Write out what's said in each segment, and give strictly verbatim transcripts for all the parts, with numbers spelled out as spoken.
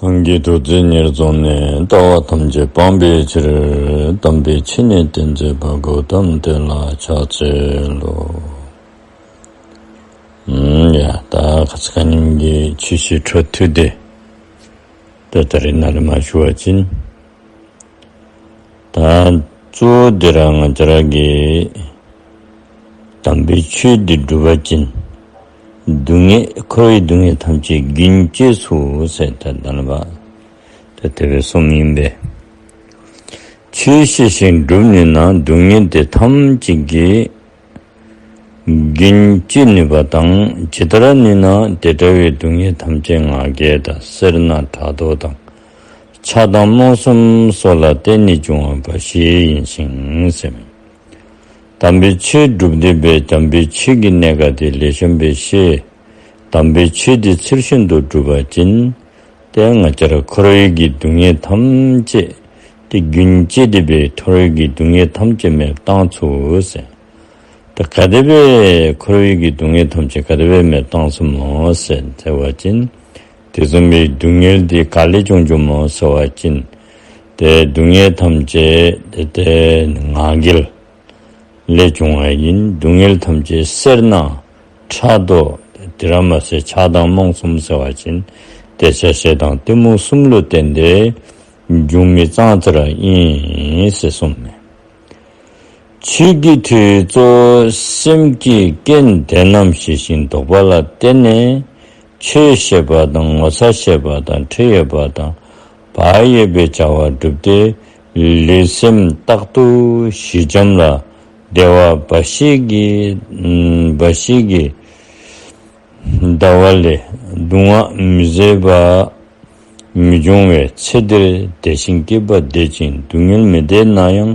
གང་གིས་ཐུགས་བརྩེ་ཉེར་བཟུང་ནས། ལྟ་བ་ཐམས་ཅད་སྤང་བའི་ཕྱིར། དམ་པའི་ཆོས་ནི་སྟོན་མཛད་པ། གཽ་ཏམ་དེ་ལ་ཕྱག་འཚལ་ལོ། ཨུམ། ཡ། ད་ཁ་ཙ་ཁ་ཉིནམ་གྱི་ཆོས་བཤད་འཕྲོ་མཐུད་དེ་ད་ད་རིས་ནཱ་ལས་མར་ཞུ་བ་ཅིན། ད་གཙོ་བོ་འདི་ར་ང་བཅས་ར་གིས་དམ་པའི་ཆོས་འདི་སྒྲུབ་པ་ཅིན་སྡུག་བསྔལ་འཁོར་བའི་སྡུག་བསྔལ་ཐམས་ཅད་རྒྱུན་བཅད་ཚུགས་ཟེར། ད་ད་ལམ་པ་ད་དེ་སྦེ་གསུངམ་ཨིན་པས། ཆོས་བཤད་ཞིང་སྒྲུབ་ནུས་ན། སྡུག་བསྔལ་དེ་ཐམས་ཅད་ཀྱི་རྒྱུན་བཅད་ནུས་པ་དང་། ཇི་ལྟར་ནུས་ན་དེ་འདྲ་བའི་སྡུག་བསྔལ་ཐམས་ཅད་ང་རྒྱལ་དང་སེར་སྣ་ཕྲག་དོག་དང་ཆགས་སྡང་རྨོངས་གསུམ་སོགས་ལ་བརྟེན་ནས་བྱུང་བ་འབའ་ཞིག་ཡིན་ཞིང་ཟེར། དམ་པའི་ཆོས་སྒྲུབ་སྟེ་སྦེ་དམ་པའི་ཆོས་ཀྱི་གནད་ཀ་དེ་ལེགས་ཤོམ་སྦེ་ཤེས། དམ་པའི་ཆོས་དེ་ཚུལ་བཞིན་དུ་སྒྲུབ་པ་ཅིན་ཏེ་ང་བཅས་ར་འཁོར་བའི་གི་སྡུག་བསྔལ་ཐམས་ཅད་དེ་རྒྱུན་བཅད་དེ་སྦེ་འཁོར་བའི་གི་སྡུག་བསྔལ་ཐམས་ཅད་མེདཔ་བཏང་ཚུགས་ཟེར། ད་ག་དེ་སྦེ་འཁོར་བའི་གི་སྡུག་བསྔལ་ཐམས་ཅད་ག་དེ་སྦེ་མེདཔ་བཏང་ཚུགས་སྨོ་ཟེར་ཟེར་བ་ཅིན། དེ་བཟུམ་མའི་སྡུག་བསྔལ་འདི་ག་ལས་བྱུང་བྱུངམ་སྨོ་ཟེར་བ་ཅིན། ཏེ་སྡུག་བསྔལ་ཐམས་ཅད་ཏེ་ཏེ་ང་རྒྱལ་ལས་བྱུང་བ་ཨིན། སྡུག་བསྔལ་ཐམས་ཅད་སེར་སྣ་ཕྲག་དོག་དེ་ར་མ་ཚད་ཆགས་སྡང་རྨོངས་གསུམ་ཟེར་བ་ཅིན་འདོད་ཆགས་ཞེ་སྡང་གཏི་མུག་གསུམ་ལུ་བརྟེན་ཏེ་འབྱུང་མི་ཙང་ཙ་ར་ཨིན་ཟེར་གསུངས་མས། ཆོས་ཀྱི་མཐུའི་གཙོ་བོ་སེམས་ཀྱི་རྐྱེན་དེ་རྣམས་ཞི་ཞིང་ལྡོག་པ་ལ་བརྟེན་ནས་ཆོས་བཤད་པ་དང་ངོ་ཚ་ཤེས་པ་དང་ཁྲེལ་ཡོད་པ་དང་བག་ཡོད་པའི་བྱ་བ་སྒྲུབ་སྟེ་ལུས་སེམས་རྟག་ཏུ་ཞི་འཇམ་ལ་བདེ་བ་འབའ་ཞིག་གི་འབའ་ཞིག་གི་ཟླ་བ་ལས་གདུང་བ་མི་བཟད་པ་མི་འབྱུང་བས། ཚེ་འདིར་བདེ་ཞིང་སྐྱིད་པ་བདེ་ཅིང་སྡུག་བསྔལ་མི་བདེ་ན་ཡང་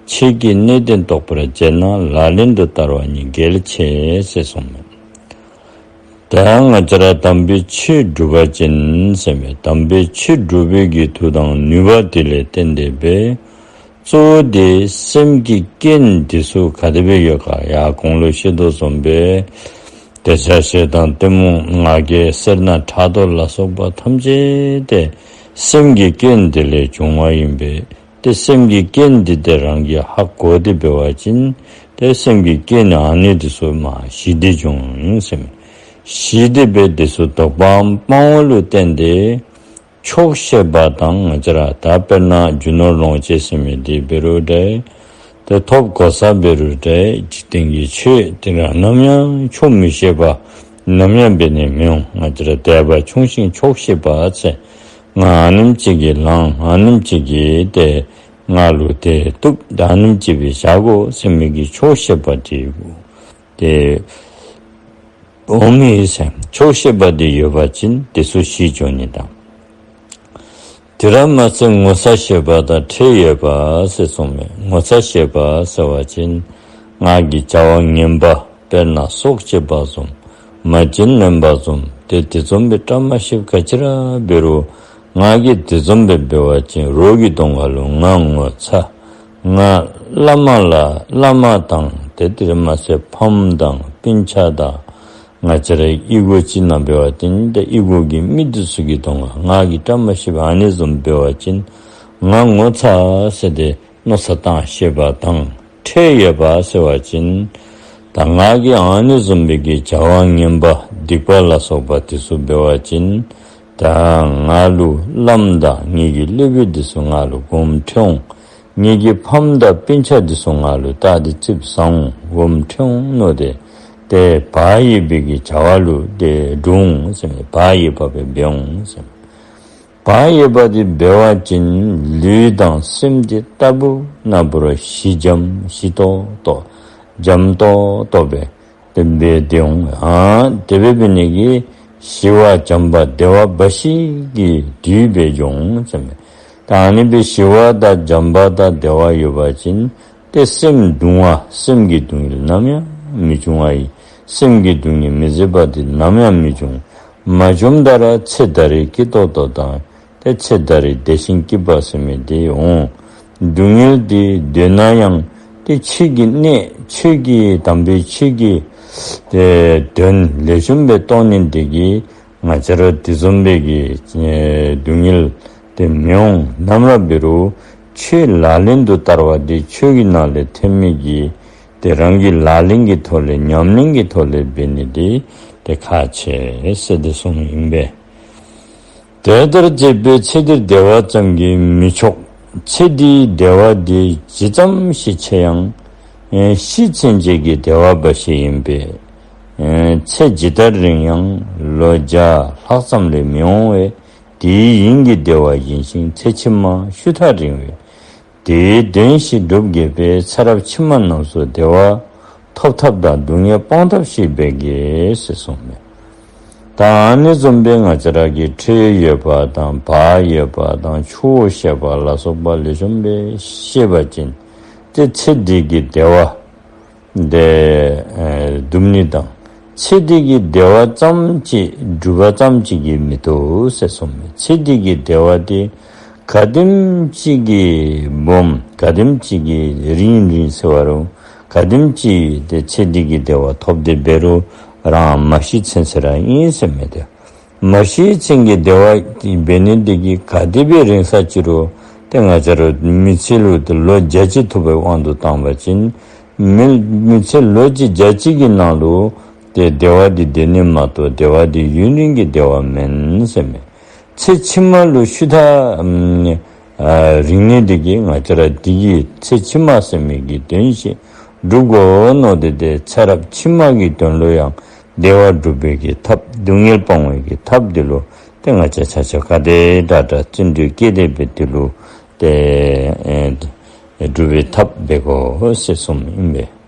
ཆོས་ཀྱི་གནད་དོན་རྟོགས་པར་བྱས་ན་ལག་ལེན་དུ་བསྟར་བ་ཉིད་གལ་ཆེ་ཟེར་གསུངས་མས། ད་ང་བཅས་ར་དམ་པའི་ཆོས་སྒྲུབ་པ་ཅིན་ཟེར་མས། དམ་པའི་ཆོས་སྒྲུབ་པའི་གི་མཐུ་དང་ནུས་པ་དེ་ལས་བརྟེན་ཏེ་སྦེ་གཙོ་བོ་དེ་སེམས་ཀྱི་རྐྱེན་འདི་ཚུ་ག་དེ་སྦེ་ཡོད་ག་ཡར་གོང་ལུ་བཤད་དོ་བཟུམ་སྦེ་འདོད་ཆགས་ཞེ་སྡང་གཏི་མུག་ང་རྒྱལ་སེར་སྣ་ཕྲག་དོག་ལ་སོགས་པ་ཐམས་ཅད་དེ་སེམས་ཀྱི་རྐྱེན་དེ་ལས་བྱུང་བ་ཨིན་པས། ཏེ་སེམས་ཀྱི་རྐྱེན་འདི་ཏེ་རང་གིས་ཧ་གོ་སྟེ་འབད་བ་ཅིན་ཏེ་སེམས་ཀྱི་རྐྱེན་ཨ་ནི་འདི་ཚུ་མར་ཞི་སྟེ་འབྱུང་ཟེར་མས། ཞི་སྟེ་སྦེ་འདི་ཚུ་ལྡོག་པའམ་སྤང་བ་ལུ་བརྟེན་ཏེ་ཆོག་ཤེས་པ་དང་ང་བཅས་ར་ད་དཔེར་ན་རྒྱུ་ནོར་ལོངས་སྤྱོད་ཟེར་མི་འདི་འབད་རུང་འདྲ། ཏེ་ཐོབ་གོ་ས་འབད་རུང་འདྲ། འཇིག་རྟེན་གྱི་ཆོས་དེ་ར་ནམ་ཡང་ཆོག་མི་ཤེས་པ་ནམ་ཡང་འབད་ནི་མི་འོང་། ང་བཅས་ར་དད་པ་ཆུང་ཞིང་ཆོག་ཤེས་པ་ཟེར། ང་ཨ་ནེམ་ཅིག་གིས་ལང་ཨ་ནེམ་ཅིག་གིས་ཏེ་ང་ལུ་ཏེ་བཏུབ་ད་ཨ་ནེམ་ཅིག་སྦེ་བཞག་དགོ་ཟེར་མི་གི་ཆོག་ཤེས་པ་དེ་ཏེ་འོང་མི་ཟེར་ཆོག་ཤེས་པ་དེ་ཡོད་པ་ཅིན་དེ་ཚུ་ཞི་འགྱོ་ནི་དང་། དེ་ར་མ་ཚད་ངོ་ཚ་ཤེས་པ་དང་ཁྲེལ་ཡོད་པ་ཟེར་གསུངས་མས། ངོ་ཚ་ཤེས་པ་ཟེར་བ་ཅིན་ང་གིས་བྱ་བ་ངན་པ་དཔེར་ན་སྲོག་བཅད་པ་བཟུམ་མ་བྱིན་ལེན་པ་བཟུམ་ཏེ་དེ་བཟུམ་སྦེ་བཀྲ་མ་ཤིསཔ་ག་ཅི་ར་འབད་རུང་ང་གིས་དེ་བཟུམ་སྦེ་འབད་བ་ཅིན་རོགས་ཀྱི་གདོང་ཁ་ལུ་ང་ངོ་ཚ། ང་བླ་མ་ལ་བླ་མ་དང་ཏེ་དེ་ར་མ་ཚད་ཕམ་དང་སྤུན་ཆ་དང་ང་བཅས་ར་གཡུས་སྒོ་ཅིག་ནང་འབད་བ་ཅིན་ཏེ་གཡུས་སྒོ་གི་མི་འདི་ཚུ་གི་གདོང་ཁར་ང་གིས་བཀྲ་མ་ཤིསཔ་ཨ་ནི་བཟུམ་འབད་བ་ཅིན་ང་ངོ་ཚ་ཟེར་ཏེ་མནོ་བསམ་བཏང་ཤེས་པ་དང་ཁྲེལ་ཡོད་པ་ཟེར་བ་ཅིན་ད་ང་གིས་ཨ་ནི་བཟུམ་སྦེ་གི་བྱ་བ་ངན་པ་སྡིག་པ་ལ་སོགས་པ་དེ་ཚུ་འབད་བ་ཅིན་ད་ང་ལུ་བླམ་དང་ངེ་གི་སློབ་དཔོན་དེ་ཚུ་ང་ལུ་དགོངསམ་ཁྲེལ་འོང་། ངེ་གི་ཕམ་དང་སྤུན་ཆ་དེ་ཚུ་ང་ལུ་བལྟ་སྟེ་ཙིགཔ་ཟ་འོང་དགོངསམ་ཁྲེལ་འོང་མནོ་སྟེ་ཏེ་བག་ཡོད་པའི་གི་བྱ་བ་ལུ་ཏེ་འགྲོ་འོང་ཟེར་མས། བག་ཡོད་པ་སྦེ་འབད་འོང་ཟེར་མས། བག་ཡོད་པ་དེ་འབད་བ་ཅིན་ལུས་དང་སེམས་དེ་རྟག་བུ་ན་བུ་ར་ཞི་འཇམ་ཞི་ཏོག་ཏོ་འཇམ་ཏོག་ཏོ་སྦེ་དེ་སྦེ་སྡོད་འོང་། ཨ་དེ་སྦེ་འབད་ནི་གིས་ཞི་བ་འཇམ་པ་བདེ་བ་འབའ་ཞིག་གི་དུས་སྦེ་འགྱོ་འོང་ཟེར་མས། ད་ཨ་ནི་སྦེ་ཞི་བ་དང་འཇམ་པ་དང་བདེ་བ་ཡོད་པ་ཅིན་ཏེ་སེམས་གདུང་བ་སེམས་ཀྱི་སྡུག་བསྔལ་ནམ་ཡང་མི་འབྱུང་བ་ཨིན། སེམས་ཀྱི་སྡུག་བསྔལ་མི་བཟད་པ་དེ་ནམ་ཡང་མི་འབྱུང་། མ་བྱུངམ་ད་ར་ཚེ་ད་རེས་སྐྱིད་ཏོག་ཏོ་དང་ཏེ་ཚེ་ད་རེས་བདེ་ཞིང་སྐྱིད་པ་ཟེར་མི་དེ་འོང་། སྡུག་བསྔལ་དེ་འདོད་ན་ཡང་ཏེ་ཆོས་ཀྱི་གནད་ཆོས་ཀྱི་དམ་པའི་ཆོས་ཀྱི་ཏེ་དོན་ལེགས་ཤོམ་སྦེ་རྟོགས་ནི་དེ་གིས་ ང་བཅས་ར་དེ་བཟུམ་སྦེ་གི་ཨེ་སྡུག་བསྔལ་དེ་མི་འོང་། ནམ་ར་འབད་རུང་ཆོས་ལག་ལེན་དུ་བསྟར་བ་དེ་ཆོས་ཀྱི་ནང་ལས་ཐོན་མི་གི་དེ་རང་གི་ལག་ལེན་གྱི་ཐོག་ལས་ཉམས་ལེན་གྱི་ཐོག་ལས་འབད་ནི་དེ་དེ་ཁག་ཆེ་ཟེར་དེ་གསུངམ་ཨིན་པས། དེ་ལྟར་བྱས་པས་ཚེ་འདིར་བདེ་བ་ཙམ་གྱིས་མི་ཆོག། ཚེ་འདིའི་བདེ་བ་དེ་ཇི་ཙམ་ཞིག་ཆེ་ཡང་ཨེ་ཤི་ཚུན་ཆད་ཀྱི་བདེ་བ་འབའ་ཞིག་ཨིན་པས། ཨེ་ཚེ་ཇི་ལྟར་རིང་ཡང་ལོ་བརྒྱ་ལྷག་ཙམ་ལས་མི་འོང་བས། དེའི་དབྱིངས་ཀྱི་བདེ་བ་ཡིན་ཞིང་ཚེ་ཕྱི་མ་ཤུལ་ཐག་རིང་བས། དེའི་དོན་ཞིག་སྒྲུབ་དགོས་པས། ཚེ་རབས་ཕྱི་མ་རྣམས་སུ་བདེ་བ་ཐོབ་ཐབས་དང་སྡུག་བསྔལ་སྤང་ཐབས་ཤིག་འབད་དགོས་ཟེར་གསུངས་མས། ད་ཨ་ནི་བཟུམ་སྦེ་ང་བཅས་ར་གི་ཁྲོད་ཡོད་པ་དང་བག་ཡོད་པ་དང་ཆུ་བོ་ཤེས་པ་ལ་སོགས་པ་ལེགས་ཤོམ་སྦེ་ཤེས་པ་ཅིན་ཏེ་ཚེ་འདི་གི་བདེ་བ་དེ་ཨེ་སྒྲུབ་ནི་དང་ཚེ་འདི་གི་བདེ་བ་ཙམ་ཅིག་སྒྲུབ་པ་ཙམ་ཅིག་གིས་མི་བཏུབ་ཟེར་གསུངས་མས། ཚེ་འདི་གི་བདེ་བ་དེ་ག་དེམ་ཅིག་གི་སྦོམ་ག་དེམ་ཅིག་གི་རིང་རིང་ཟེར་བ་རུང་ག་དེམ་ཅིག་དེ་ཚེ་འདི་གི་བདེ་བ་ཐོབ་སྟེ་འབད་རུང་རང་མ་ཤི་ཚུན་ཚོད་ར་ཨིན་ཟེར་མས། དེ་མ་ཤི་ཚུན་གྱི་བདེ་བ་འབད་ནི་དེ་གིས་ག་དེ་སྦེ་རིང་ས་ཅི་རུང་ཏེ་ང་བཅས་ར་མི་ཚེ་ལུ་ཏེ་ལོ་བརྒྱ་ཅིག་ཐུབ་པའི་དབང་དུ་བཏང་བ་ཅིན་མི་མི་ཚེ་ལོ་གཅིག་བརྒྱ་གཅིག་གི་ནང་ལུ་ཏེ་བདེ་བ་འདི་འདི་ནི་མ་གཏོགས་བདེ་བ་འདི་ཡུན་རིང་གི་བདེ་བ་མེན་ཟེར་མས། ཚེ་ཕྱི་མ་ལུ་ཤུལ་ཐག་ཨ་རིང་ནི་དེ་གིས་ང་བཅས་ར་འདི་གི་ཚེ་ཕྱི་མ་ཟེར་མི་གི་དོན་ཞིག་སྒྲུབ་དགོ་མནོ་སྟེ་ཏེ་ཚེ་རབས་ཕྱི་མ་གི་དོན་ལུ་ཡང་བདེ་བ་སྒྲུབ་པའི་གི་ཐབས་སྡུག་བསྔལ་སྤང་བའི་གི་ཐབས་འདི་ལུ་ཏེ་ང་བཅས་ཆ་ཁྱབ་ག་དེ་དྲག་དྲག་བརྩོན་འགྲུས་བསྐྱེད་དེ་སྦེ་འདི་ལུ་ཏེ་ཨེ་སྒྲུབ་པའི་ཐབས་འབད་དགོ་ཟེར་གསུངམ་ཨིན་པས།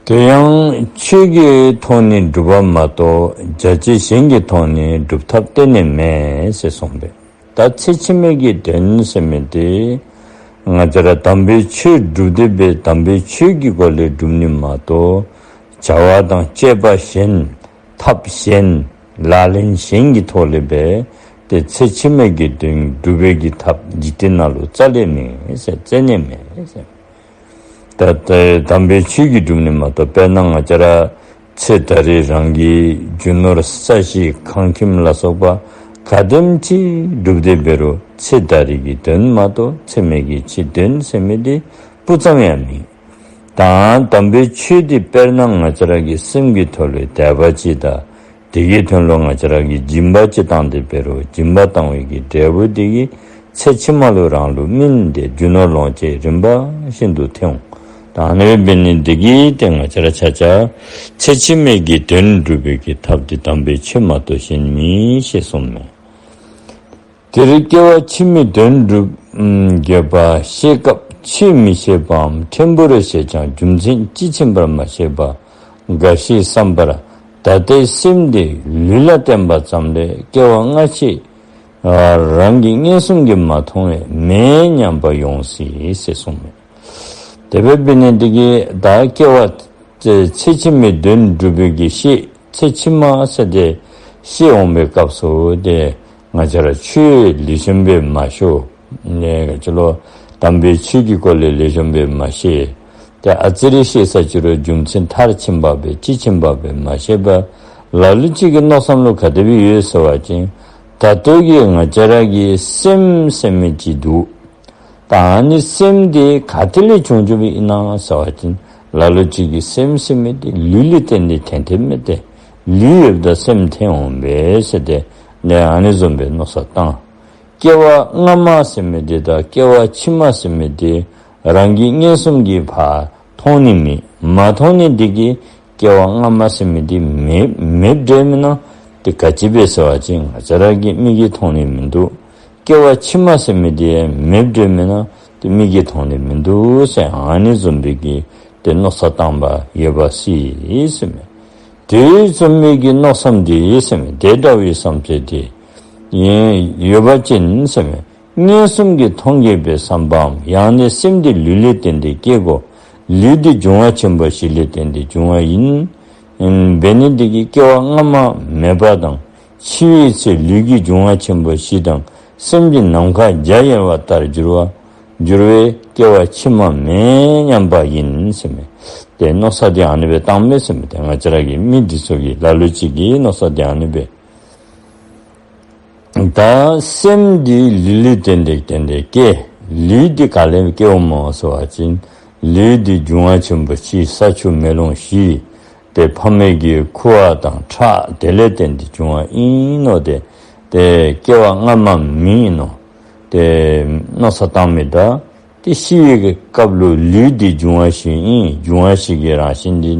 དེ་ཡང་ཆོས་ཀྱི་ཐོག་ནས་སྒྲུབ་པ་མ་གཏོགས་རྒྱ་ཆེ་གཞན་གྱི་ཐོག་ནས་སྒྲུབ་ཐབས་གཏན་ནས་མེད་ཟེར་གསུངས་པས། ད་ཚེ་ཕྱི་མའི་གི་དོན་ཟེར་མི་དེ་ང་བཅས་ར་དམ་པའི་ཆོས་སྒྲུབ་སྟེ་སྦེ་དམ་པའི་ཆོས་ཀྱི་སྒོ་ལས་སྒྲུབ་ནི་མ་གཏོགས་བྱ་བ་དང་སྤྱོད་པ་གཞན་ཐབས་གཞན་ལག་ལེན་གཞན་གྱི་ཐོག་ལས་སྦེ་ཏེ་ཚེ་ཕྱི་མའི་གི་དོན་སྒྲུབ་པའི་གི་ཐབས་འཇིག་རྟེན་ནང་ལུ་རྩ་ལས་མེད་ཟེར། རྩ་ནས་མེད་ཟེར། ད་ལྟ་དམ་པའི་ཆོས་ཀྱིས་སྒྲུབ་ནི་མ་གཏོགས། དཔེར་ན་ང་བཅས་ར་ཚེ་ད་རེས་རང་གི་རྒྱུ་ནོར་ས་གཞི་ཁང་ཁྱིམ་ལ་སོགས་པ་ག་དེམ་ཅིག་སྒྲུབ་སྟེ་འབད་རུང་ཚེ་ད་རེས་ཀྱི་དོན་མ་གཏོགས་ཚེ་སྨད་ཀྱི་ཕྱི་དོན་ཟེར་མི་དེ་སྤུ་ཙམ་ཡང་མེད། ད་དམ་པའི་ཆོས་དེ་དཔེར་ན་ང་བཅས་ར་གི་སེམས་ཀྱི་ཐོག་ལུ་དད་པ་ཅིག་དང་དེ་གི་དོན་ལུ་ང་བཅས་ར་གིས་སྦྱིན་པ་ཅིག་བཏང་སྟེ་འབད་རུང་སྦྱིན་པ་བཏང་བའི་གི་འབྲས་བུ་དེ་གིས་ཚེ་ཕྱི་མ་ལུ་རང་ལུ་སྨིན་ཏེ་རྒྱུ་ནོར་ལོངས་སྤྱོད་རིམ་པ་བཞིན་དུ་ཐོན་འོང་། ད་ཨ་ནི་སྦེ་འབད་ནི་དེ་གིས་ཏེ་ང་བཅས་ར་ཆ་ཁྱབ་ཚེ་ཕྱི་མའི་གི་དོན་སྒྲུབ་པའི་གི་ཐབས་དེ་དམ་པའི་ཆོས་མ་གཏོགས་གཞན་མེད་ཞེས་གསུངས་མས། དེར་སྐྱེ་བ་ཕྱི་མའི་དོན་སྒྲུབ་དགོས་པ་ཤེས་སྐབས་ཆོས་མི་ཤེས་པའམ་ཕྲན་བུ་རེ་ཤེས་ཀྱང་རྒྱུ་མཚན་ཅི་ཕྱིན་པར་མ་ཤེས་པ་འགའ་ཞིག་བསམ་པར། ད་ལྟའི་སེམས་དེ་ལུས་ལ་བརྟེན་པ་ཙམ་ལས་སྐྱེ་བ་སྔ་ཕྱི་རང་གི་མངོན་སུམ་གྱིས་མ་མཐོང་བས་མེད་སྙམ་པ་ཡོང་སྲིད་ཟེར་གསུངས་མས། དེ་སྦེ་འབད་ནི་དེ་གིས་ད་སྐྱེ་བ་ཚེ་ཕྱི་མའི་དོན་སྒྲུབ་པའི་གི་ཤེས་ཚེ་ཕྱི་མ་ཟེར་ཏེ་ཤེས་འོང་པའི་སྐབས་སུ་ཏེ་ང་བཅས་ར་ཆོས་ལེགས་ཤོམ་སྦེ་མ་ཞུ་ནི་ག་ཅི་ལོ། དམ་པའི་ཆོས་ཀྱི་སྐོར་ལས་ལེགས་ཤོམ་སྦེ་མ་ཤེས། ཏེ་ཨ་ཙི་རེ་ཤེས་ས་ཅི་རུང་རྒྱུ་མཚན་མཐར་ཕྱིན་པ་སྦེ་ཅི་ཕྱིན་པ་སྦེ་མ་ཤེས་པར་ལ་ལུ་ཅིག་གི་མནོ་བསམ་ལུ་ག་དེ་སྦེ་ཡོད་ཟེར་བ་ཅིན་ད་ལྟོ་གི་ང་བཅས་ར་གི་སེམས་ཟེར་མི་ཅིག་འདུག། ད་ཨ་ནི་སེམས་དེ་ག་ཏེ་ལས་བྱུང་བྱུངམ་ཨིན་ན་ཟེར་བ་ཅིན་ལ་ལུ་ཅིག་གིས་སེམས་ཟེར་མི་དེ་ལུས་ལས་བརྟེན་ཏེ་ཐོན་ཐོནམ་མས་ཏེ། ལུས་ཡོདཔ་ད་སེམས་ཐོན་འོང་པས་ཟེར་ཏེ་ནི་ཨ་ནི་བཟུམ་སྦེ་མནོ་བསམ་བཏང་། སྐྱེ་བ་སྔ་མ་ཟེར་མི་དེ་དང་སྐྱེ་བ་ཕྱི་མ་ཟེར་མི་དེ་རང་གི་མངོན་སུམ་གྱིས་ཕར་མཐོང་ནི་མེད། མ་མཐོང་ནི་དེ་གིས་སྐྱེ་བ་སྔ་མ་ཟེར་མི་དེ་མེད་མེདཔ་འདྲཝ་མེན་ན། དེ་ག་ཅི་སྦེ་ཟེར་བ་ཅིན་ང་བཅས་ར་གི་མིག་གིས་མཐོང་ནི་མིན་འདུག། སྐྱེ་བ་ཕྱི་མ་ཟེར་མི་དེ་མེདཔ་འདྲཝ་མེན་ན། དེ་མིག་གིས་མཐོང་ནི་མིན་འདུག་ཟེར་ཨ་ནི་བཟུམ་སྦེ་གི་དེ་མནོ་བསམ་བཏང་པ་ཡོད་པ་སྲིད་ཟེར་མས། དེ་བཟུམ་མའི་གི་མནོ་བསམ་དེ་ཟེར་མས། དེ་འདྲ་བའི་བསམ་ཚུལ་དེ་ཡོད་པ་ཅིན་ཟེར་མས། མངོན་སུམ་གྱིས་མཐོང་དགོས་པའི་བསམ་པའམ་ཡང་ན་སེམས་དེ་ལུས་ལས་བརྟེན་ཏེ་སྐྱེ་དགོ། ལུས་དེ་འབྱུང་བ་ཆེན་པོ་བཞི་ལས་བརྟེན་ཏེ་འབྱུང་བ་ཡིན། འབད་ནི་དེ་གིས་སྐྱེ་བ་སྔ་མ་མེད་པ་དང་འཆི་བའི་ཚེ་ལུས་ཀྱི་འབྱུང་བ་ཆེན་པོ་བཞི་དང་སེམས་ཀྱི་ནམ་མཁའ་འཇའ་ཡལ་བ་ལྟར་འགྱུར་བ་འགྱུར་བས་སྐྱེ་བ་ཕྱི་མ་མེད་སྙམ་པ་ཡིན་ཟེར་མས། ཏེ་མནོ་བསམ་དེ་ཨ་ནི་སྦེ་བཏངམ་མས་ཟེར་མས། ཏེ་ང་བཅས་ར་གི་མི་འདི་ཚུ་གིས་ལ་ལུ་ཅིག་གིས་མནོ་བསམ་དེ་ཨ་ནི་སྦེ། ད་སེམས་འདི་ལུས་ལུ་བརྟེན་ཏེ་བརྟེན་ཏེ་སྐྱེ། ལུས་འདི་ག་ལས་སྐྱེཝ་སྨོ་ཟེར་བ་ཅིན་ལུས་འདི་འབྱུང་བ་ཆེན་པོ་བཞི། ས་ཆུ་མེ་རླུང་བཞི། ཏེ་ཕ་མའི་གི་ཁུ་བ་དང་ཁྲག་དེ་ལས་བརྟེན་ཏེ་བྱུང་བ་ཨིན་ནོ། ཏེ་ཏེ་སྐྱེ་བ་སྔ་མ་མེན་ནོ། ཏེ་མནོ་བསམ་བཏང་མི་ད་ཏེ་ཤི་བའི་གི་སྐབས་ལུ་ལུས་འདི་འབྱུང་བ་བཞི་ཨིན། འབྱུང་བ་བཞི་གི་རང་བཞིན་འདི་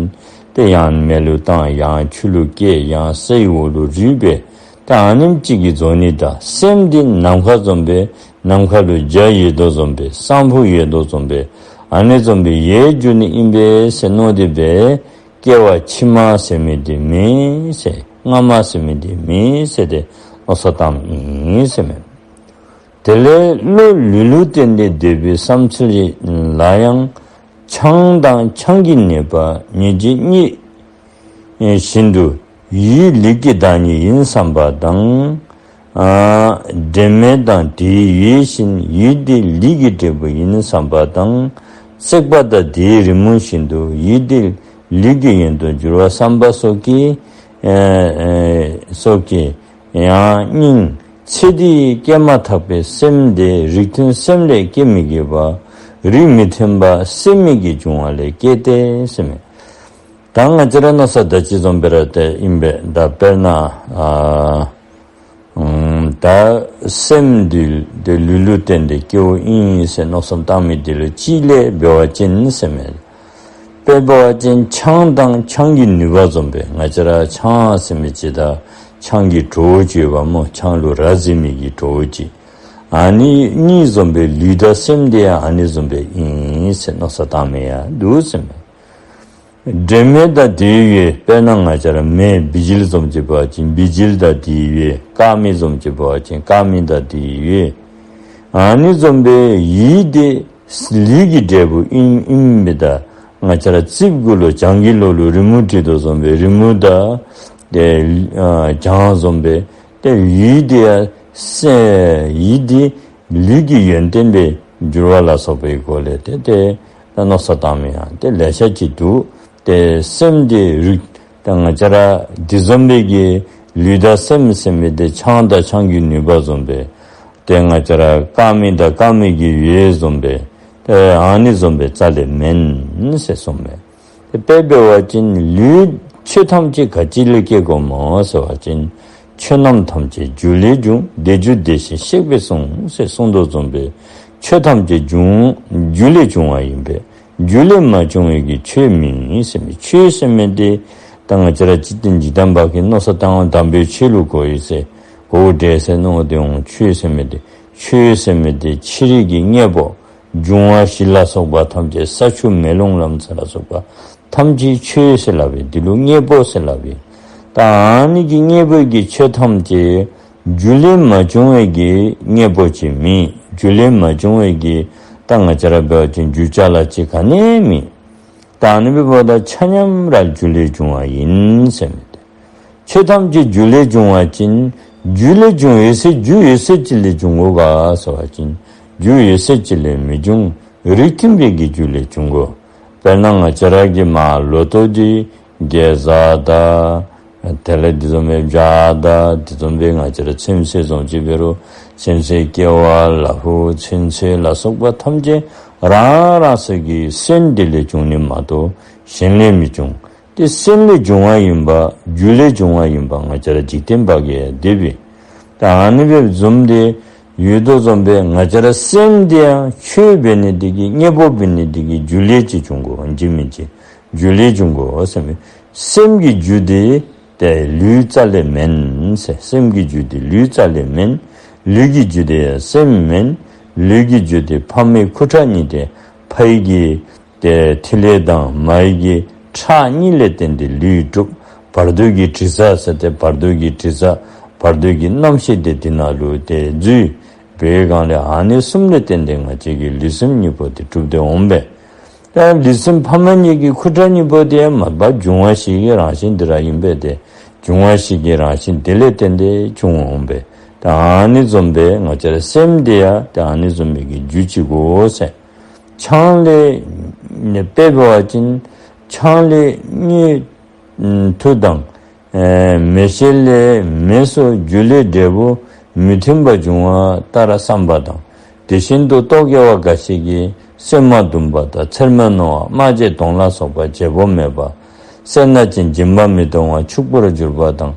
ཏེ་ཡང་མེ་ལུ་བཏང་། ཡང་ཆུ་ལུ་སྐྱེ། ཡང་སའི་འོག་ལུ་རུལ་བས། ཏེ་ཨ་ནེམ་ཅིག་གི་བཟོ་ནི་ད་སེམས་འདི་ནམ་མཁའ་བཟུམ་སྦེ་ནམ་མཁའ་ལུ་འཇའ་ཡོད་དོ་བཟུམ་སྦེ་སྲང་ཕུང་ཡོད་དོ་བཟུམ་སྦེ་ཨ་ནི་བཟུམ་སྦེ་ཡལ་འགྱོ་ནི་ཨིན་པས་ཟེར་མནོ་སྟེ་སྦེ་སྐྱེ་བ་ཕྱི་མ་ཟེར་མི་འདི་མེན་ཟེར། སྔ་མ་ཟེར་མི་འདི་མེན་ཟེར་ཏེ་མནོ་བསམ་བཏངམ་ཨིན་ཟེར་མས། དེ་ལས་བློ་ལུས་ལུ་བརྟེན་ཏེ་འདོད་པའི་བསམ་ཚུལ་ལ་ཡང་ཆང་དང་ཆང་གིས་ནུས་པ་ཉེར་གཉིས་བཞིན་དུ་ཡིད་ལུས་ཀྱི་བདག་ཉིད་ཡིན་བསམ་པ་དང་། ཨ་དྲན་མེད་དང་དེའི་ཡུལ་བཞིན་ཡུལ་དེ་ལུས་ཀྱི་འབྲས་བུ་ཡིན་བསམ་པ་དང་། བསྲེགས་པ་དང་དེའི་རི་མོ་བཞིན་དུ་ཡུལ་དེ་ལུས་ཀྱི་ཡོན་དུ་འགྱུར་བ་བསམ་པ་སོགས་ཀྱིས་ཨེ་ཨེ་སོགས་ཀྱིས་ཡང་སྙིང་། ཚེ་འདིའི་སྐྱེས་མ་ཐག་པའི་སེམས་དེ་རིགས་མཐུན་སེམས་ལས་སྐྱེ་མི་དགོས་པ། རིགས་མི་མཐུན་པ་སེམས་ཉིད་ཀྱིས་བྱུང་བ་ལས་སྐྱེས་ཏེ་ཟེར་མས། ད་ང་བཅས་ར་མནོ་བསམ་ད་ཅི་བཟུམ་སྦེ་ར་ཏེ་ཨིན་པས། ད་དཔེར་ན་ཨ་ཨམ་ད་སེམས་འདི་ཏེ་ལུས་ལུ་བརྟེན་ཏེ་སྐྱེཝ་ཨིན་ཟེར་མནོ་བསམ་བཏང་མི་འདི་ལུ་གཅིག་ལས་འབད་བ་ཅིན་ཟེར་མས། དཔེ་འབད་བ་ཅིན་ཆང་དང་ཆང་གི་ནུས་པ་བཟུམ་སྦེ་ང་བཅས་ར་ཆང་ཟེར་མི་ཅིག་དང་ཆང་གི་བྲོཝ་ཅིག་ཡོདཔ་སྨོ། ཆང་ལུ་ར་བཟི་མི་གི་བྲོཝ་ཅིག། ཨ་ནི་གཉིས་བཟུམ་སྦེ་ལུས་དང་སེམས་འདི་ཡང་ཨ་ནི་བཟུམ་སྦེ་ཨིན་ཟེར་མནོ་བསམ་བཏང་མི་ཡང་འདུག་ཟེར་མས། དྲན་མེད་དང་དེའི་ཡུལ། དཔེར་ན་ང་བཅས་ར་མེ་བི་ཇིལ་བཟུམ་ཅིག་འབད་བ་ཅིན་བི་ཇིལ་དང་དེའི་ཡུལ། དཀར་མེ་བཟུམ་ཅིག་འབད་བ་ཅིན་དཀར་མེ་དང་དེའི་ཡུལ། ཨ་ནི་བཟུམ་སྦེ་ཡུལ་དེ་ལུས་ཀྱི་འབྲས་བུ་ཨིན་ཨིན་པས། ད་ང་བཅས་ར་རྩིགཔ་གུ་ལུ་གྱང་གི་ལོགས་ལུ་རི་མོ་བྲིས་དོ་བཟུམ་སྦེ་རི་མོ་དང་ཏེ་ཨ་གྱང་བཟུམ་སྦེ་ཏེ་ཡུལ་དེ་ཡང་སེ་ཡུལ་དེ་ལུས་ཀྱི་ཡོན་ཏན་སྦེ་འགྱུར་བ་ལ་སོགས་པའི་སྒོ་ལས་ཏེ་ཏེ་ད་མནོ་བསམ་བཏང་མི་ཡང་ཏེ་ལེ་ཤ་ཅིག་འདུག། ཏེ་སེམས་དེ་རིགས་ད་ང་བཅས་ར་འདི་བཟུམ་སྦེ་གི་ལུས་དང་སེམས་ཟེར་མི་དེ་ཆང་དང་ཆང་གི་ནུས་པ་བཟུམ་སྦེ་ཏེ་ང་བཅས་ར་དཀར་མེ་དང་དཀར་མེ་གི་ཡུལ་བཟུམ་སྦེ་ཏེ་ཨ་ནི་བཟུམ་སྦེ་རྩ་ལས་མེན་ཟེར་གསུངས་མས། དཔེ་འབད་བ་ཅིན་ལུས་ཆོས་ཐམས་ཅད་ག་ཅི་ལས་སྐྱེ་དགོཔ་སྨོ་ཟེར་བ་ཅིན་ཆོས་རྣམས་ཐམས་ཅད་རྒྱུ་ལས་བྱུང་། དེ་རྒྱུ་དེ་བཞིན་གཤེགས་པས་གསུངས་ཟེར་གསུངས་དོ་བཟུམ་སྦེ་ཆོས་ཐམས་ཅད་བྱུང་རྒྱུ་ལས་བྱུང་བ་ཨིན་པས། རྒྱུ་ལས་མ་བྱུང་བའི་གི་ཆོས་མེད་ཟེར་མི། ཆོས་ཟེར་མི་དེ་ད་ང་བཅས་ར་འཇིག་རྟེན་འཇིག་རྟེན་པ་གིས་མནོ་བསམ་བཏང་དམ་པའི་ཆོས་ལུ་གོ་ཡི་ཟེར་གོཝ་འདྲས་ཟེར་མནོ་སྟེ་འོང་། ཆོས་ཟེར་མི་དེ་ཆོས་ཟེར་མི་དེ་ཕྱི་རོལ་གྱི་དངོས་པོ་འབྱུང་བ་བཞི་ལ་སོགས་པ་ཐམས་ཅད་ས་ཆུ་མེ་རླུང་ལམ་ས་ལ་སོགས་པ་ཐམས་ཅད་ཆོས་ཟེར་སླབ་པས། འདི་ལུ་དངོས་པོ་ཟེར་སླབ་པས། ད་ཨ་ནི་གི་དངོས་པོ་གི་ཆོས་ཐམས་ཅད་རྒྱུ་ལས་མ་བྱུང་བའི་གི་དངོས་པོ་ཅིག་མེད། རྒྱུ་ལས་མ་བྱུང་བའི་གི་ད་ང་བཅས་ར་འབད་བ་ཅིན་རྒྱུ་ཅ་ལ་ཅིག་ག་ནི་མེད། ད་ཨ་ནི་འབདཝ་ད་ཆ་མཉམ་ར་རྒྱུ་ལས་བྱུང་བ་ཨིན་ཟེར་མི་དེ། ཆོས་ཐམས་ཅད་རྒྱུ་ལས་བྱུང་བ་ཅིན་རྒྱུ་ལས་བྱུང་ཡོད་ཟེར་རྒྱུ་ཡོད་ཟེར་ཅིག་ལས་བྱུང་དགོ་ག་ཟེར་བ་ཅིན་རྒྱུ་ཡོད་ཟེར་ཅིག་ལས་མི་འབྱུང་། རིགས་མཐུན་པའི་གི་རྒྱུ་ལས་འབྱུང་དགོ། དཔེར་ན་ང་བཅས་ར་གི་མར་ལོ་ཐོག་འདི་གེ་སར་དང་དེ་ལས་འདི་བཟུམ་སྦེ་བྱཱར་དང་འདི་བཟུམ་སྦེ་ང་བཅས་ར་ཚོད་བསྲེ་བཟུམ་ཅིག་འབད་རུང་ཚོད་བསྲེ་ཀེ་བ་ལ་ཕུག་ཚོད་བསྲེ་ལ་སོགས་པ་ཐམས་ཅད་རང་རང་སོའི་གི་སོན་དེ་ལས་བྱུང་ནི་མ་གཏོགས་གཞན་ལས་མི་འབྱུང་། ཏེ་སོན་ལས་བྱུང་བ་ཨིན་པ་རྒྱུ་ལས་བྱུང་བ་ཨིན་པ་ང་བཅས་ར་འཇིག་རྟེན་པ་གིས་དེ་སྦེ། ད་ཨ་ནི་སྦེ་བཟུམ་དེ་ཡོད་དོ་བཟུམ་སྦེ་ང་བཅས་ར་སེམས་དེ་ཡང་ཆོས་འབད་ནི་དེ་གིས་དངོས་པོ་འབད་ནི་དེ་གིས་རྒྱུ་ལས་ཅིག་བྱུང་དགོ། ཨིན་ཅི་མིན་ཅི་རྒྱུ་ལས་བྱུང་དགོ་ཟེར་མི། སེམས་ཀྱི་རྒྱུ་དེ་ཏེ་ལུས་རྩ་ལས་མེན་ཟེར། སེམས་ཀྱི་རྒྱུ་དེ་ལུས་རྩ་ལས་མེན། ལུས་ཀྱི་རྒྱུ་དེ་ཡང་སེམས་མེན། ལུས་ཀྱི་རྒྱུ་དེ་ཕ་མའི་ཁུ་ཁྲག་གཉིས་ཏེ་ཕའི་གི་ཏེ་ཐིག་ལེ་དང་མའི་གི་ཁྲག་གཉིས་ལས་བརྟེན་ཏེ་ལུས་གྲུབ། བར་དོའི་གི་དྲི་ཟ་ཟེར་ཏེ་བར་དོའི་གི་དྲི་ཟ་བར་དོའི་གི་རྣམ་ཤེས་དེ་དེ་ནང་ལུ་ཏེ་འཛུལ་བའི་སྒང་ལས་ཨ་ནི་གསུམ་ལས་བརྟེན་ཏེ་ང་བཅས་ཀྱི་ལུས་སེམས་གཉིས་པོ་དེ་གྲུབ་སྟེ་འོང་པས། ད་ལུས་སེམས་ཕ་མ་གཉིས་ཀྱི་ཁུ་ཁྲག་གཉིས་པོ་དེ་མ་པ་འབྱུང་བ་བཞི་གི་རང་བཞིན་དེ་ར་ཨིན་པས། ཏེ་འབྱུང་བ་བཞི་གི་རང་བཞིན་དེ་ལས་བརྟེན་ཏེ་བྱུང་འོང་པས། ད་ཨ་ནི་བཟུམ་སྦེ་ང་བཅས་ར་སེམས་དེ་ཡང་ད་ཨ་ནི་བཟུམ་སྦེ་གི་རྒྱུ་ཅིག་དགོ་ཟེར། ཆང་ལས་ནི་དཔེ་འབད་བ་ཅིན་ཆང་ལས་དངོས་མཐུ་དང་ཨེ་མེ་ཤེལ་ལས་མེ་སོགས་རྒྱུ་ལས་འབྲས་བུ་ མི་མཐུན་པ་འབྱུང་བ་ལྟར་བསམ་པ་དང་། དེ་བཞིན་དུ་རྟོག་གེ་བ་འགའ་ཞིག་གིས་སེམས་མ་དུངས་པ་དང་ཚེར་མ་རྣོ་བ་རྨ་བྱའི་དོང་ལ་སོགས་པ་བརྗེ་པོ་མེད་པ། སེར་སྣ་ཅན་སྦྱིན་པ་མི་གཏོང་བ་ཕྱུག་པོར་གྱུར་པ་དང་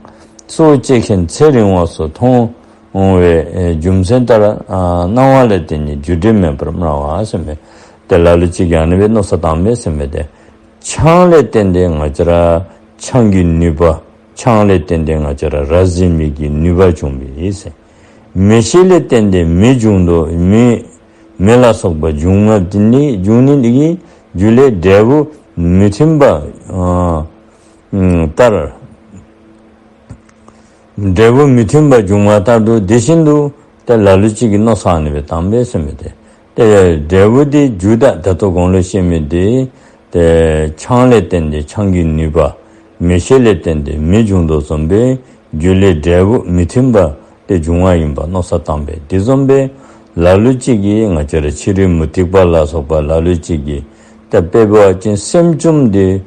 སྲོག་བཅད་མཁན་ཚེ་རིང་བ་སོགས་མཐོང་བའི་རྒྱུ་མཚན་ལྟར་སྣང་བ་ལས་བརྟེན་ནས་རྒྱུ་འབྲས་མེད་པར་སྨྲ་བ་ཟེར་མི་དེ་ལ་ལུ་ཅིག་གིས་ཨ་ནི་སྦེ་མནོ་བསམ་བཏང་མི་ཟེར་མི་དེ། ཆང་ལས་བརྟེན་ཏེ་ང་བཅས་ར་ཆང་གི་ནུས་པ། ཆང་ལས་བརྟེན་ཏེ་ང་བཅས་ར་ར་བཟི་མི་གི་ནུས་པ་བྱུང་བས་ཟེར། མེ་ཤེད་ལས་བརྟེན་ཏེ་མེ་བྱུང་དོ། མེ་མེ་ལ་སོགས་པ་འབྱུང་བ་འདི་ནི་འབྱུང་ནི་འདི་གི་རྒྱུ་ལས་འབྲས་བུ་མི་མཐུན་པ་ཨ་ལྟར། འབྲས་བུ་མི་མཐུན་པ་འབྱུང་བ་ལྟར་དུ་དེ་བཞིན་དུ་ཏེ་ལ་ལུ་ཅིག་གིས་མནོ་བསམ་ཨ་ནི་སྦེ་བཏང་པས་ཟེར་མི་དེ། ཏེ་འབྲས་བུ་དེ་རྒྱུ་དང་ད་ལྟོ་གོང་ལུ་བཤད་མི་དེ། ཏེ་ཆང་ལས་བརྟེན་ཏེ་ཆང་གི་ནུས་པ། མེ་ཤེད་ལས་བརྟེན་ཏེ་མེ་འབྱུང་དོ་བཟུམ་སྦེ་རྒྱུ་ལས་འབྲས་བུ་མི་མཐུན་པ་ཏེ་འབྱུང་བ་ཨིནམ་མནོ་བསམ་བཏང་པས། དེ་བཟུམ་སྦེ་ལ་ལུ་ཅིག་གིས་ང་བཅས་ར་ཕྱི་རོལ་མུ་སྟེགས་པ་ལ་སོགས་པ་ལ་ལུ་ཅིག་གིས་ཏེ་དཔེ་འབད་བ་ཅིན་སེམས་བྱུང་དེ་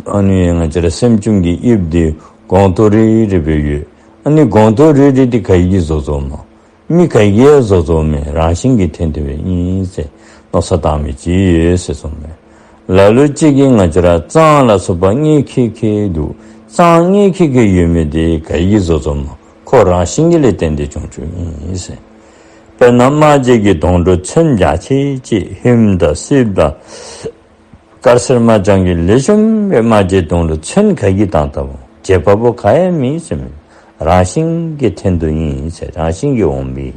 ཨ་ནི་ང་བཅས་ར་སེམས་བྱུང་གི་དབྱིབས་དེ་གོང་ཐོག་རིལ་རི་སྦེ་ཡོད། ཨ་ནི་གོང་ཐོག་རིལ་རི་དེ་ག་གིས་བཟོ་བཟོཝ་མས། མི་ག་གིས་ཡང་བཟོ་བཟོཝ་མེན། རང་བཞིན་གྱིས་ཐོན་ཏེ་འབད་ཨིན་ཟེར་མནོ་བསམ་བཏང་མི་ཅིག་ཡོད་ཟེར་གསུངས་མས། ལ་ལུ་ཅིག་གིས་ང་བཅས་ར་རྩང་ལ་སོགས་པ་མངལ་ཁེ་ཁེ་འདུག། རྩང་མངལ་ཁེ་ཁེ་ཡོད་མི་དེ་ག་གིས་བཟོ་བཟོཝ་མས། ཁོ་རང་བཞིན་གྱིས་ལས་བརྟེན་ཏེ་བྱུང་བྱུངམ་ཨིན་ཟེར། དཔེར་ན་རྨ་བྱའི་གི་དོང་གྲོགས་ཚོན་རྒྱ་ཆེ་ཆེ་ཧོནམ་དང་སིལ་དང་དཀར་སེར་དམར་ལྗང་གི་ལེགས་ཤོམ་སྦེ་རྨ་བྱའི་དོང་གྲོགས་ཚོན་ག་གིས་བཏང་བཏངམ་སྨོ། བྱེད་པ་པོ་ག་ཡང་མེད་ཟེར་མི། རང་བཞིན་གྱིས་ཐོན་དོ་ཨིན་ཟེར། རང་བཞིན་གྱིས་འོང་པས།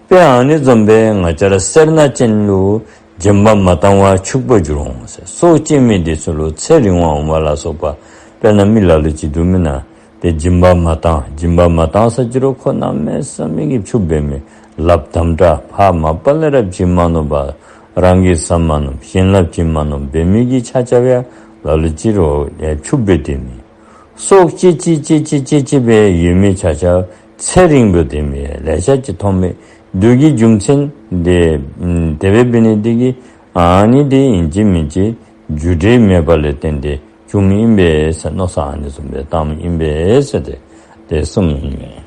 དཔེ་ཨ་ནི་བཟུམ་སྦེ་ང་བཅས་ར་སེར་སྣ་ཅན་ལུ་སྦྱིན་པ་མ་བཏང་བར་ཕྱུག་པོར་འགྱུར་འོང་ཟེར། སྲོག་བཅད་མི་དེ་ཚུ་ལུ་ཚེ་རིང་བ་འོང་བ་ལ་སོགས་པ། དཔེར་ན་མི་ལ་ལུ་ཅིག་འདུག་མེན་ན། ཏེ་སྦྱིན་པ་མ་བཏང་། སྦྱིན་པ་མ་བཏང་ཟེར་ཅི་རུང་ཁོ་གནམ་མེད་ས་མེད་ཀྱི་ཕྱུགཔོ་འབད་མི། ལགཔ་དམ་དྲགས་ཕར་མ་པ་ལས་ར་བྱིན་མ་ནུམ་པར་རང་གིས་ཟ་མ་ནུམ་བྱིན་རླབས་བྱིན་མ་ནུམ་འབད་མི་གི་ཆ་ཁྱབ་ཡང་ལ་ལུ་ཅིག་རུང་ཡང་ཕྱུགཔོ་སྦེ་སྡོད་མི། སྲོག་བཅད་བཅད་བཅད་བཅད་བཅད་སྦེ་ཡོད་མི་ཆ་ཁྱབ་ཚེ་རིངམོ་སྦེ་སྡོད་མི་ལེ་ཤ་ཅིག་མཐོང་མི་འདི་གི་རྒྱུ་མཚན་དེ་དེ་སྦེ་འབད་ནི་འདི་གིས་ཨ་ནི་དེ་ཨིན་ཅི་མིན་ཅི་རྒྱུ་འབྲས་མེད་པ་ལས་བརྟེན་ཏེ་བྱུངམ་ཨིན་པས་ཟེར་མནོ་བསམ་ཨ་ནི་བཟུམ་སྦེ་བཏངམ་ཨིན་པས་ཟེར་ཏེ་དེ་གསུངམ་ཨིན་མས།